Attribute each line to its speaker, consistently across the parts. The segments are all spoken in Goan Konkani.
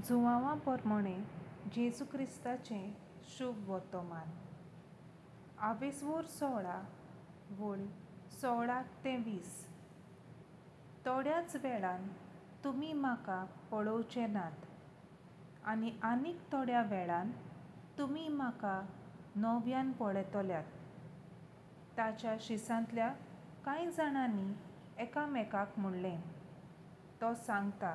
Speaker 1: जुवांवा पोरमोणें जेजू क्रिस्ताचें शूभ वर्तमान. आवेसवोर 16 वळ 16 ते 20. थोड्याच वेळान तुमी म्हाका पळोवचे नात आनी आनीक थोड्या वेळान तुमी म्हाका नव्यान पळयतल्यात. ताच्या शिसांतल्या कांय जाणांनी एकामेकाक म्हणलें, तो सांगता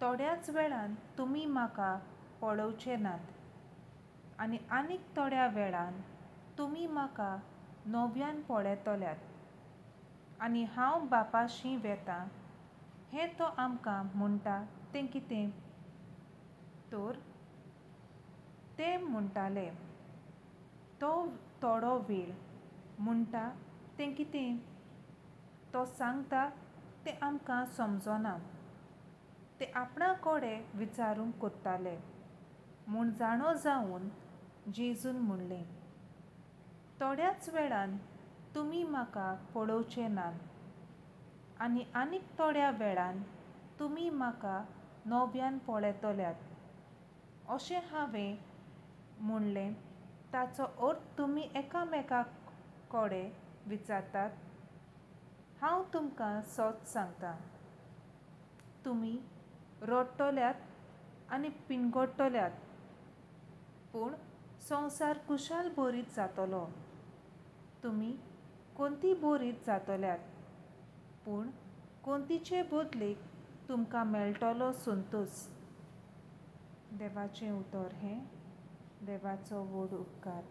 Speaker 1: थोड्याच वेळान तुमी म्हाका पळोवचे नात आनी आनीक थोड्या वेळान तुमी म्हाका नव्यान पळयतल्यात आनी हांव बापाशी वेता हें तो आमकां म्हणटा तें कितें? तर ते म्हणटाले, तो थोडो वेळ म्हणटा तें कितें? तो सांगता तें आमकां समजना. ते आपणा कडेन विचारूंक कोत्ताले म्हूण जाणो जावन जेजून म्हणलें, थोड्याच वेळान तुमी म्हाका पळोवचे नात आनी आनीक थोड्या वेळान तुमी म्हाका नव्यान पळयतल्यात. अशें हांवें म्हणलें ताचो अर्थ तुमी एकामेका कडेन विचारतात. हांव तुमकां सत सांगता, तुमी रडटल्यात आनी पिनगडटल्यात, पूण संवसार कुशाल बरीत जातलो. तुमी कोंती बरीत जातल्यात, पूण कोंतीचे बदलेक तुमकां मेळटलो संतोस. देवाचें उतर हें देवाचो व्हड उपकार.